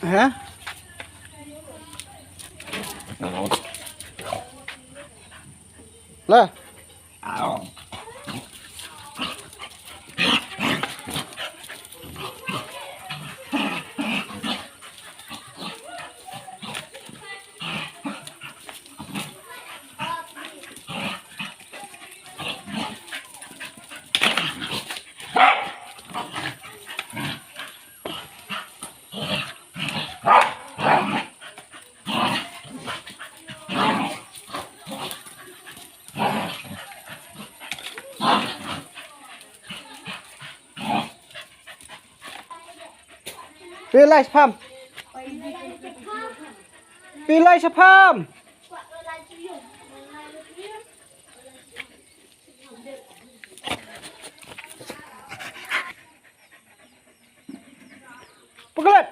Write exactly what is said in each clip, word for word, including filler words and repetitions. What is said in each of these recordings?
Ha? La. Phi lai shapham. Phi lai shapham. Puklet.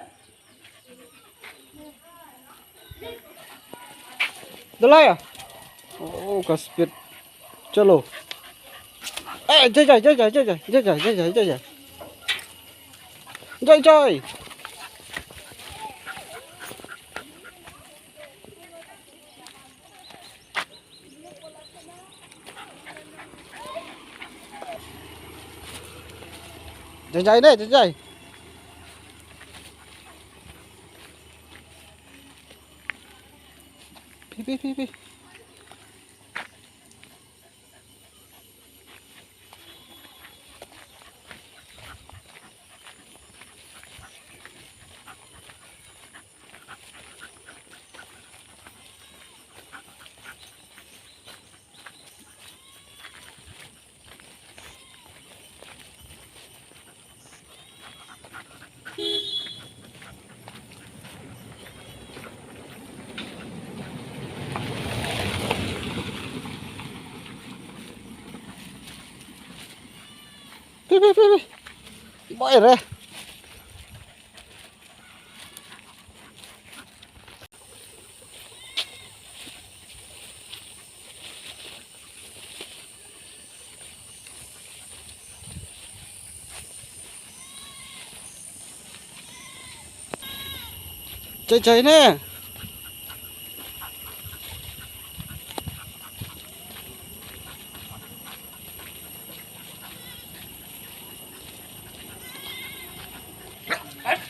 Dalai ya? Oh, ka speed. Chalo. Eh, jai, jai, jai, jai, jai, jai, jai, jai, jai, jai, jai. Jai, jai. Jai, jai, deh, jai, jai. Phi, phi, phi, phi. Phi, phi, phi, phi. Boi re. Chai chai ne.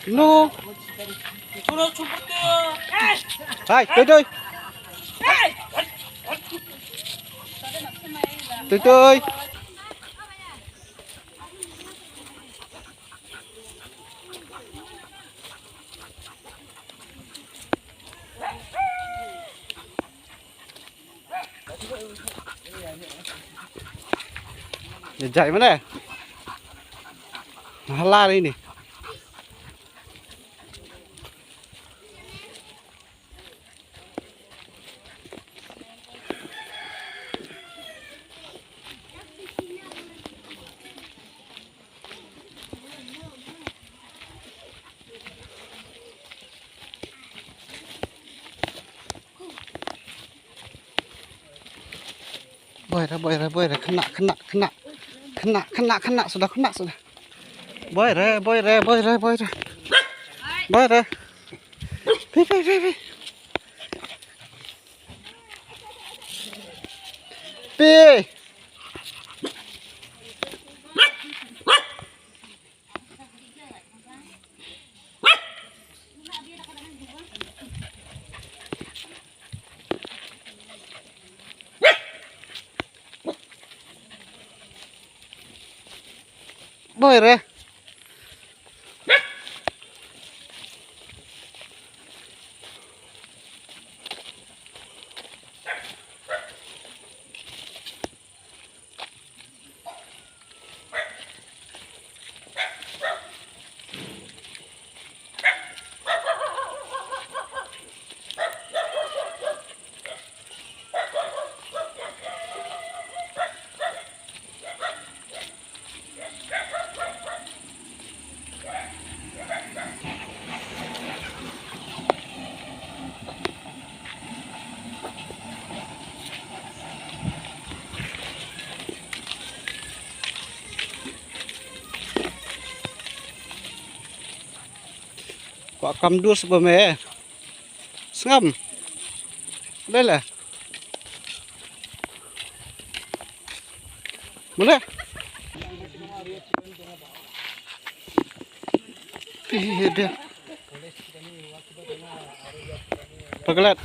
No. Hai, doi doi. Doi doi. Jai mana? Halar ini. Boi re, boi re, boi re, khynnah, khynnah, khynnah. Khynnah, khynnah, khynnah, suda, khynnah, suda. Boi re, boi re, boi re, boi re. Boi re. Phi, phi, phi, phi. Phi. Boi re. Ba kam dus ba me. Sngam. Dai la. Mula. Ih, dia. Paglat.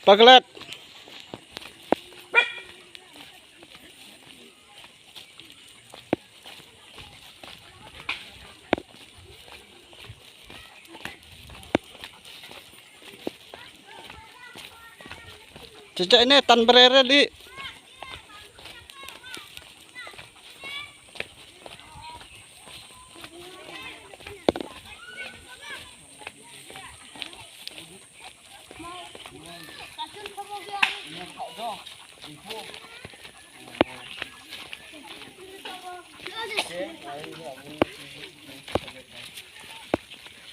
Paglat. Cecek ini tan berere di.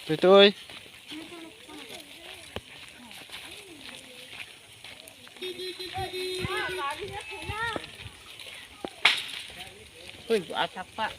Tui tui. Ui, asak pak.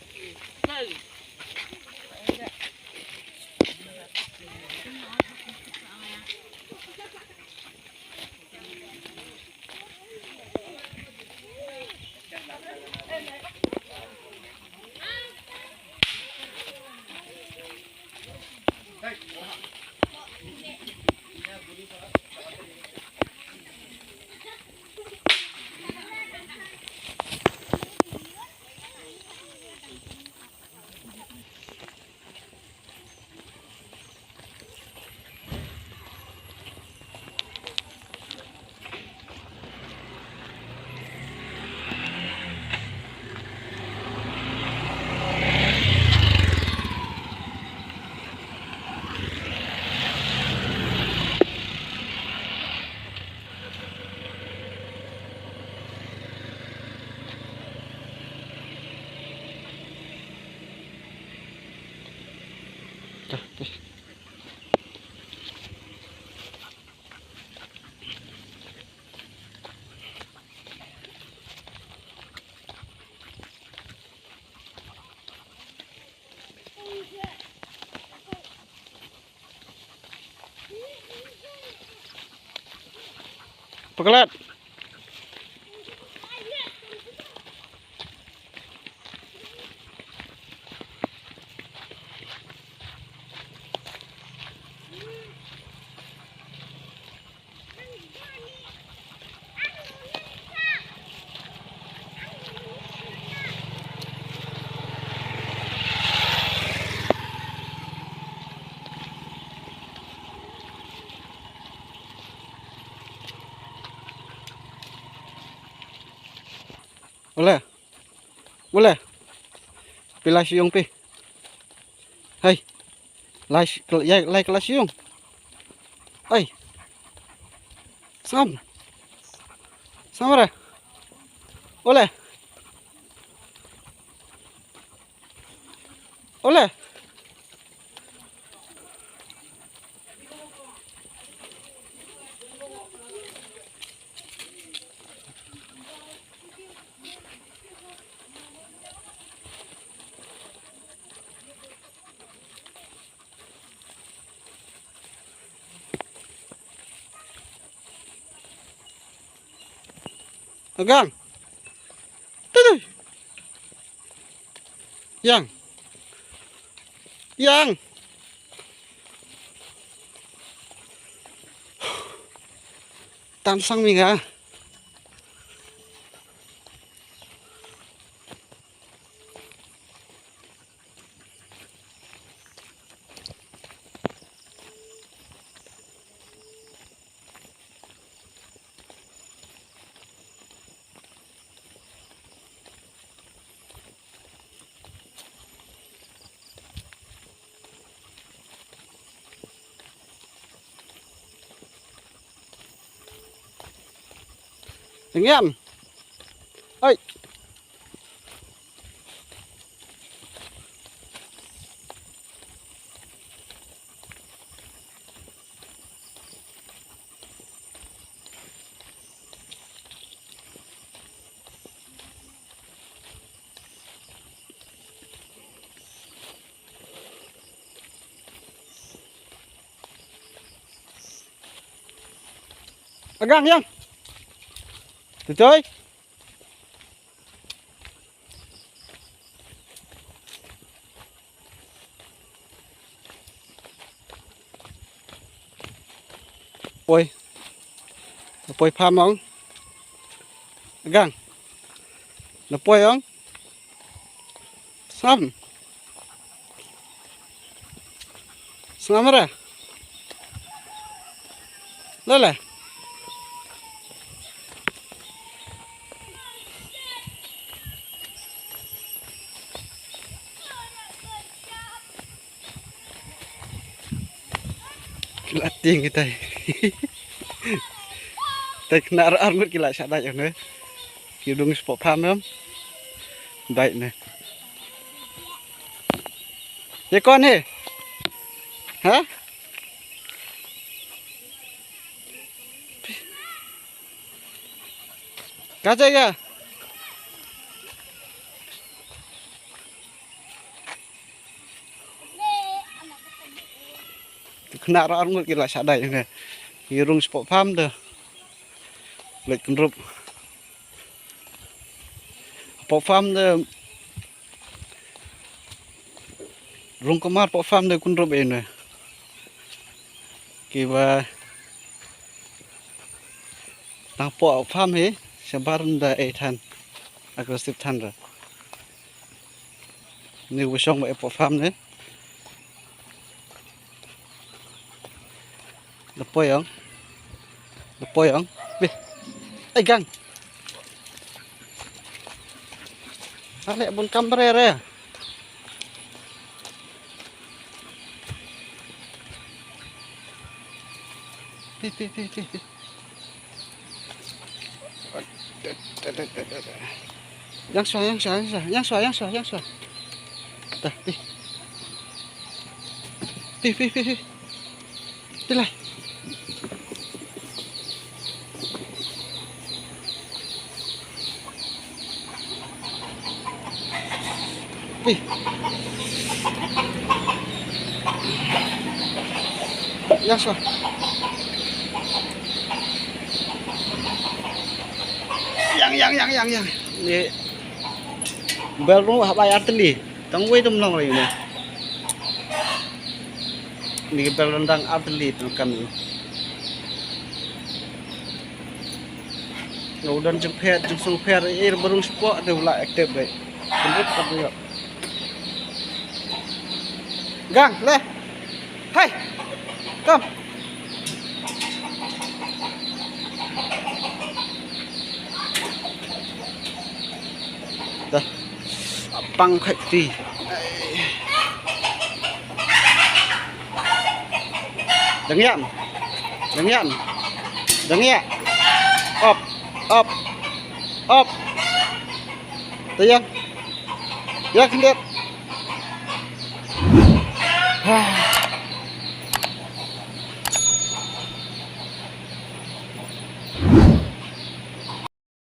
Paglat. Ole. Ole. Phi lai shu ïong phi. Hei. Lai sh-, kel-, ïa, lai ka lai shu ïong. Hei. Sam. Sam re. Ole. Ole. Agang. Tudu. Yang. Yang. Tam sang mi nga. Ngiam. Oi. Gang, yang. Tutoi. Poi. Poi pham ong. Gang. Na poi ong. Sngam. Sngam re. Lele. Ki la tieng kitai. Tai khynnah ar ngut ki la shah dait ïa ne. Ki rung spot pham em. Dait ne. Ye kon he? Ha? Ka jai ga? Khynnah ar ngut ki la shah dait ne. Ki rung spot pham de. Leit kynrup. Spot pham de. Rung kumar spot pham de kynrup ïa ne. Kiba tang spot pham hi shabar da ei than. Aggressive than ra. Ni u shong ba spot pham ne. Da poi ong. Da poi ong. Pi. Ai gang. Ale bun kam bre re. Pi, pi, pi, pi, pi. Yang shuwa, yang shuwa, yang shuwa, yang shuwa, yang shuwa, yang shuwa. Dah, pi. Pi, pi, pi, pi. Pi lai. Pi. Yang shuwa. Yang, yang, yang, yang, yang. Ni bel ruh hap ai artylli. Tang wei dum long ri ne. Ni bel randang artylli tang kan. Nga u don jingphet, jingsngewphet, ir barung spot de u la active de. Kynrup ka buyok. Gang, le. Hai. Kam. Dah. Pang khai ti. Dang ïam. Dang ïam. Dang ïa. Op. Op. Op. Tayang. Ya khyndiat.